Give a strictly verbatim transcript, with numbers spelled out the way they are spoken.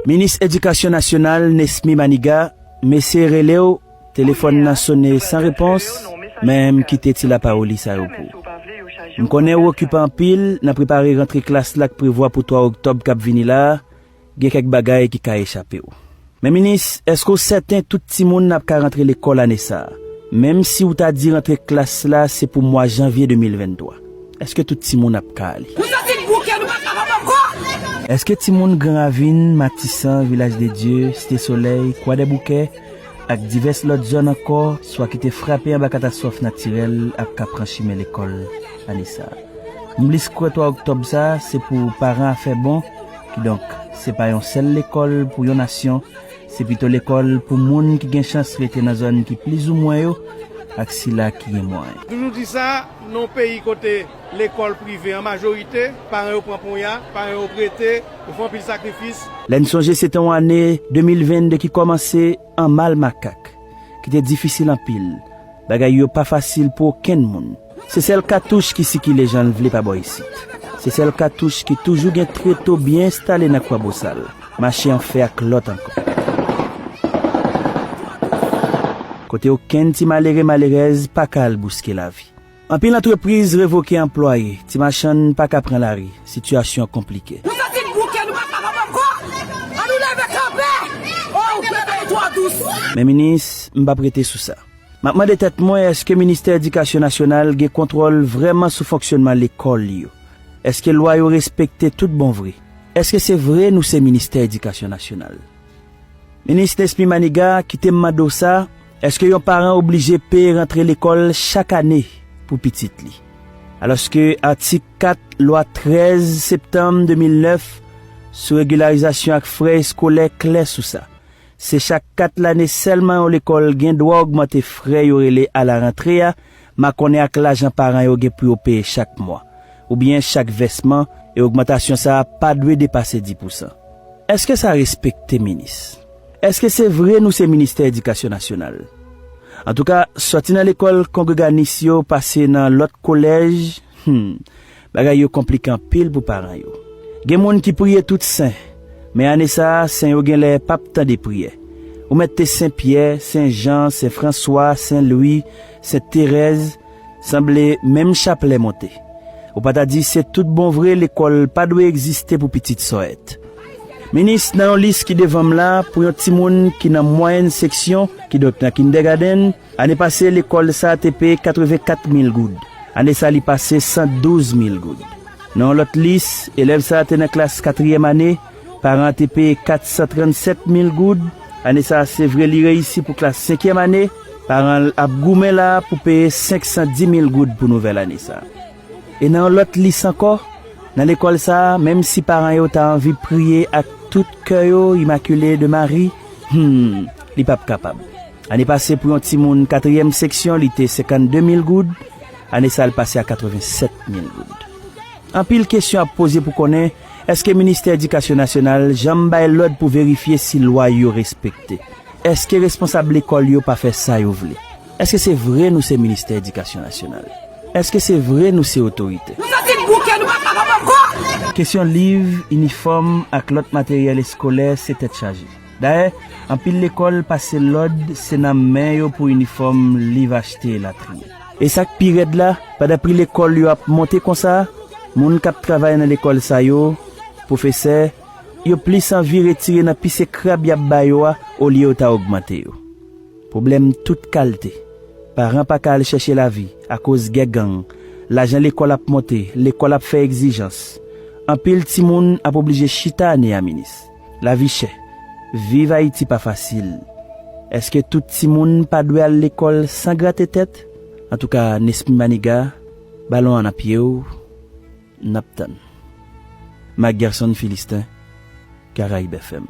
Minis Edikasyon Nasyonal, Nesmy Maniga, m eseye rele w, telefòn nan sone san repons, men m kite ti lapawoli sa yo pou w. M konnen w okipe anpil nan prepare rantre klas la k prevwa pou twa oktòb k ap vini la a, gen kèk bagay ki ka echape w. Men minis, èske w sèten tout timoun ap ka rantre lekòl ane sa a? Menm si w ta di rantre klas la se pou mwa janvye de mil venntwa, èske tout timoun ap ka ale? Nou soti bouke, nou pa kapab ankò! Èske timoun Gran Ravin, Matisan, Vilaj de Dye, Site Solèy, Kwadèboukè, ak divès lòt zòn ankò, swa ki te frape anba katastwòf natirèl, ap ka pran chimen lekòl ane sa a? M plis kwè twa oktòb sa a, se pou paran a fè bon, kidonk, se pa yon sèl lekòl pou yon nasyon, se pito lekòl pou moun ki gen chans rete nan zòn ki plizoumwen yo ak sila ki gen mwayen. Toujou di sa, nan yon peyi kote lekòl prive an majorite, paran yo pran ponya, paran yo prete, yo fè anpil sakrifis. Lè n sonje se te yon ane de mil venn de ki kòmanse an mal makak, ki te difisil anpil. Bagay yo pa fasil pou okenn moun. Se sèl katouch ki sikile jan l vle pa bò isit. Se sèl katouch ki toujou gen treto byen enstale nan Kwabosal, mache an fè ak lòt ankò. Kote okenn ti malere malerèz pa ka al bouske lavi. Anpil antrepriz revoke anplwaye, ti machann pa ka pran lari, sitiyasyon an konplike. Nou soti bouke, nou pa kapab ankò! Ann nou leve kanpe! Oh, ou pete twò dous! Men minis, m p ap rete sou sa. M ap mande tèt mwen, èske Ministè Edikasyon Nasyonal gen kontwòl vrèman sou fonksyònman lekòl li yo? Èske lwa yo respekte tout bon vre? Èske se vre nou se Ministè Edikasyon Nasyonal? Minis Nesmy Maniga, kite m mande w sa, èske yon paran oblije peye rantre lekòl chak ane pou pitit li? Alòske atik kat lwa trèz septanm de mil nèf sou regilarizasyon ak frè eskolè klè sou sa. Se chak kat lane sèlman yon lekòl gen dwa ogmante frè yo rele alarantre a, makonnen ak lajan paran yo gen pou yo peye chak mwa, oubyen chak vèsman, e ogmantasyon sa a pa dwe depase dis pousan. Èske sa respekte, minis? Èske se vre nou se Ministè Edikasyon Nasyonal? Antouka, sòti nan lekòl kongreganis yo pase nan lòt kolèj, hmm, bagay yo konplike anpil pou paran yo. Gen moun ki priye tout sen, men ane sa a, sen yo genlè p ap tande priyè. Ou mèt te Sen Pyè, Sen Jan, Sen Franswa, Sen Lwi, Sent Terèz, sanble menm chaplè monte. Ou pa ta di se tout bon vre lekòl pa dwe egziste pou pitit sòèt. Minis, nan yon lis ki devan m la, pou yon timoun ki nan mwayèn seksyon, kidonk nan kindègadenn, ane pase lekòl sa a te peye katrevenkat mil goud. Ane sa a li pase san douz mil goud. Nan yon lòt lis, elèv sa a te nan klas katriyèm ane, paran an te peye kat san trannsèt mil goud. Ane sa a, se vre li reyisi pou klas senkyèm ane, paran l ap goumen la pou peye senk san di mil goud pou nouvèl ane sa a. E nan yon lòt lis ankò, nan lekòl sa a, menm si paran yo ta anvi priye ak tout kè yo, Imakile de Mari, hmm, li p ap kapab. Ane pase, pou yon timoun katriyèm seksyon, li te senkannde mil goud, ane sa a, l pase a katrevennsèt mil goud. Anpil kesyon ap poze pou konnen, èske Ministè Edikasyon Nasyonal janm bay lòd pou verifye si lwa yo respekte? Èske responsab lekòl yo pa fè sa yo vle? Èske se vre nou se Ministè Edikasyon Nasyonal? Èske se vre nou se otorite? Nou soti bouke, nou pa kapab ankò! Kesyon liv, inifòm ak lòt materyèl eskolè se tèt chaje. Dayè, anpil lekòl pase lòd se nan men yo pou inifòm, liv achte elatriye. E sa k pi rèd la, pandan pri lekòl yo ap monte konsa, moun k ap travay nan lekòl sa yo, pwofesè, yo plis anvi retire nan pise krab y ap ba yo a olye yo ta ogmante yo. Pwoblèm tout kalte. Paran pa ka al chèche lavi akoz gè gang. Lajan lekòl ap monte, lekòl ap fè egzijans. Anpil timoun ap oblije chita ane a, minis. Lavi chè. Viv Ayiti pa fasil. Èske tout timoun pa dwe al lekòl san grate tèt? Antouka, Nesmy Maniga, balon an nan pye w, n ap tann. Marc Gerson Philistin, Caraïbes F M.